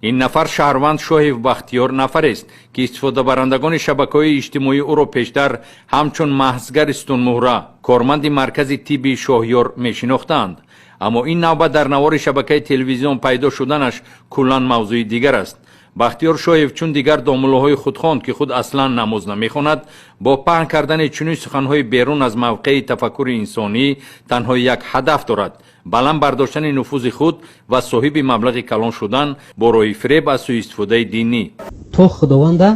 Ин нафар шаҳрванд Шоҳев Бахтиёр нафарест, ки истифодабарандагони шабакаҳои иҷтимоӣ ӯро пештар ҳамчун маҳзгари сутунмуҳра, корманди маркази тибби Шоҳёр мешинохтаанд. Аммо ин навбат дар навори шабакаи телевизион пайдо шуданаш куллан мавзӯи дигар аст. Бахтиёр Шоҳев, чун дигар домуллоҳои худхонд, ки худ аслан намоз намехонад, бо паҳн кардани чунин суханҳои берун аз мавқеи тафаккури инсонӣ танҳо як ҳадаф дорад: баланд бардоштани нуфузи худ ва соҳиби маблағи калон шудан бо роҳи фиреб аз сӯистифодаи динӣ. То Худованда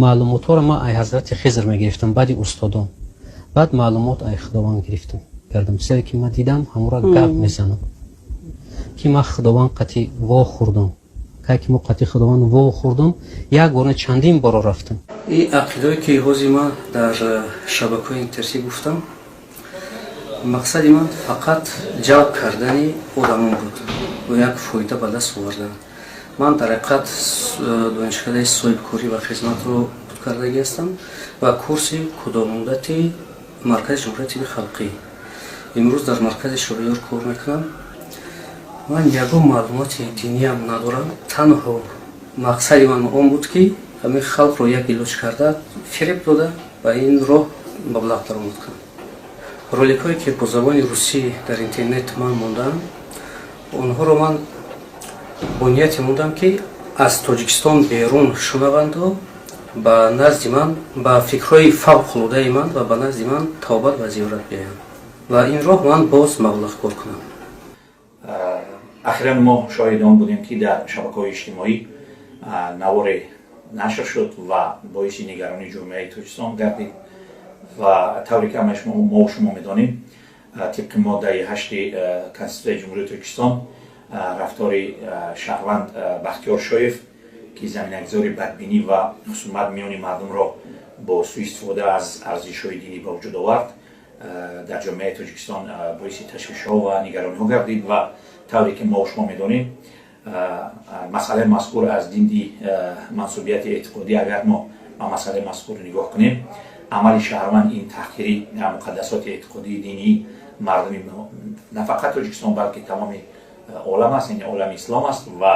маълумотҳоро ман ай ҳазрати Хизр мегирифтам, баъди устодон, баъд маълумот ай Худованд гирифтам кардам. Чизе ки ман дидам, ҳамура гап мезанам, ки ман Худованд қати во хӯрдам. Кай ки мо қати Худованд во хӯрдам, як бор, чандин боро рафтам. Ин ақидае, ки ҳозир ман дар шабакаҳои интернетӣ гуфтам, мақсади ман фақат ҷалб кардани одамон буд ва як фоида ба даст овардан. Ман дар ҳақиқат донишкадаи соҳибкорӣ ва хизматро буд кардагӣ ҳастам ва курси кӯтоҳмуддати Маркази ҷумҳурияти тибби халқӣ. Имрӯз дар маркази Шоҳиёр кор мекунам. Ман ягон маълумоти диниям надорам. Танҳо мақсади ман он буд, ки ҳамин халқро як илоҷ карда, фиреб дода, ба ин роҳ маблағ даромад кунам. Роликҳое, ки бо забони русӣ дар интернет ман мондаам, онҳоро ман бо нияте мондам, ки аз Тоҷикистон берун шунаванду ба назди ман, ба фикрҳои фавқулодаи ман ва ба назди ман тавбат ва зиёрат биёянд ва ин роҳ ман боз маблағ кор кунам. Ахиран мо шоҳиди он будем, ки дар шабакаҳои иҷтимоӣ наворе нашр шуд ва боиси нигаронии ҷомеаи Тоҷикистон гардид. Ва тавре ки ҳамаи мо шумо медонем, тибқи моддаи 8-и Конститутсияи Ҷумҳурии Тоҷикистон, рафтори шаҳрванд Бахтиёр Шоев, ки заминагузори бадбинӣ ва хусумат миёни мардумро бо сӯистифода аз арзишҳои динӣ ба вуҷуд овард, дар ҷомеаи Тоҷикистон боиси ташвишҳо ва нигарониҳо гардид. Ва тавре ки мо шумо медонем, масъалаи мазкур аз диди мансубияти эътиқодӣ, агар мо ба масъалаи мазкур нигоҳ кунем, амали шаҳрванд ин таҳқири муқаддасоти эътиқодии динии мардуми на фақат Тоҷикистон, балки тамоми олам аст, яъне олами ислом аст. Ва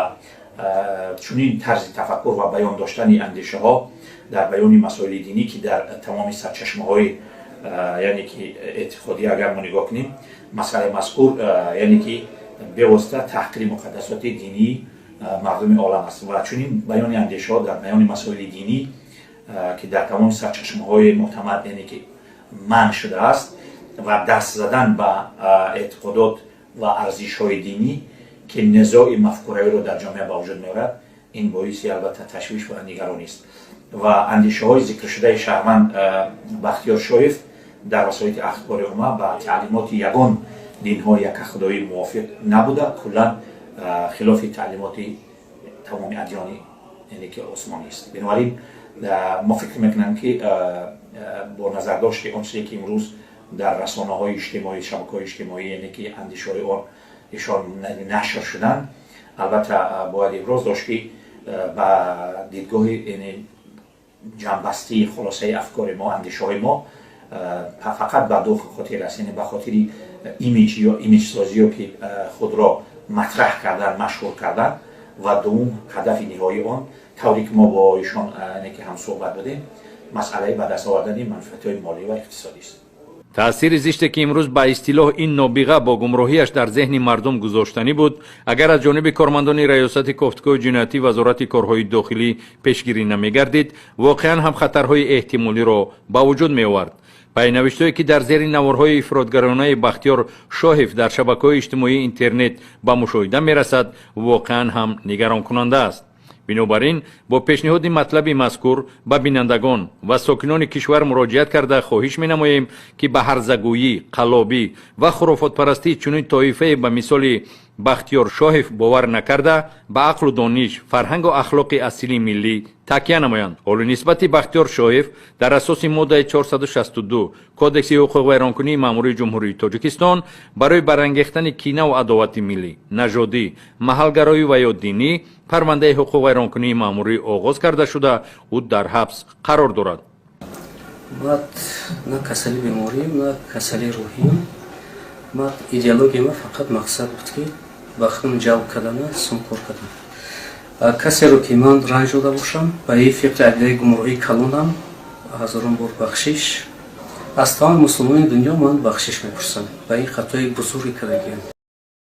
чунин тарзи тафаккур ва баён доштани андешаҳо дар баёни масоили динӣ, ки дар тамоми сарчашмаҳои, яъне ки эътиқодӣ агар мо нигоҳ кунем, масъалаи мазкур, яъне ки бевосита таҳқири муқаддасоти динии мардуми олам аст. Ва чунин баёни андешаҳо дар баёни масоили динӣ, ки дар тамоми сарчашмаҳои мӯътамад, яъне ки манъ шудааст, ва даст задан ба эътиқодот ва арзишҳои динӣ, ки низои мафкуравиро дар ҷомеа ба вуҷуд меорад, ин боиси албатта ташвиш ва нигаронист. Ва андешаҳои зикршудаи шаҳрванд Бахтиёр Шоев дар васоити ахбори омма ба таълимоти ягон динҳои якахудоӣ мувофиқ набуда, куллан хилофи таълимоти тамоми адёни, яъне ки осмонист. Бинобар ин мо фикр мекунам, ки бо назардошти он чизе, ки имрӯз дар расонаҳои иҷтимоӣ, шабакаҳои иҷтимоӣ, яъне ки андешаҳои он ишон нашр шуданд, албатта бояд иброз дошт, ки ба дидгоҳи, яъне ҷамъбастии хулосаи афкори мо, андешаҳои мо фақат ба ду хотир аст: яъне ба хотири имиҷ ё имиҷсозиё, ки худро матраҳ кардан, машҳур кардан, ва дуввум ҳадафи ниҳоии он, тавре ки мо бо ишон, яъне ки ҳамсӯҳбат будем, масъалаи ба даст овардани манфиатҳои молӣ ва иқтисодӣ аст. Таъсири зиште, ки имрӯз ба истилоҳ ин нобиға бо гумроҳиаш дар зеҳни мардум гузоштанӣ буд, агар аз ҷониби кормандони Раёсати кофтукови ҷиноятӣ Вазорати корҳои дохилӣ пешгирӣ намегардид, воқеан ҳам хатарҳои эҳтимолиро ба вуҷуд меовард. Пайнавиштҳое, ки дар зери наворҳои ифротгаронаи Бахтиёр Шоҳев дар шабакаҳои иҷтимоии интернет ба мушоҳида мерасад, воқеан ҳам нигаронкунанда аст. Бинобар ин бо пешниҳоди матлаби мазкур ба бинандагон ва сокинони кишвар муроҷиат карда, хоҳиш менамоем, ки ба ҳарзагӯӣ, қаллобӣ ва хурофотпарастии чунин тоифае ба мисоли Бахтиёр Шоҳев бовар накарда, ба ақлу дониш, фарҳангу ахлоқи асили миллӣ такя намоянд. Ҳоло нисбати Бахтиёр Шоҳев дар асоси моддаи 462 Кодекси ҳуқуқвайронкунии маъмурии Ҷумҳурии Тоҷикистон барои барангехтани кинаву адовати миллӣ, нажодӣ, маҳалгароӣ ва ё динӣ парвандаи ҳуқуқвайронкунии маъмурӣ оғоз карда шуда, ӯ дар ҳабс қарор дорад. Ман на касали беморием, на касали рӯҳием. Ман идеологияма фақат мақсад буд, ки ба худам ҷалб кардана, сум кор кардан. Касеро ки ман ранҷ дода бошам, ба ин фикри ақидаи гумроҳии калонам ҳазорон бор бахшиш. Аз тамоми мусулмони дунё ман бахшиш мепурсам ба ин хатои бузурге кардагиам.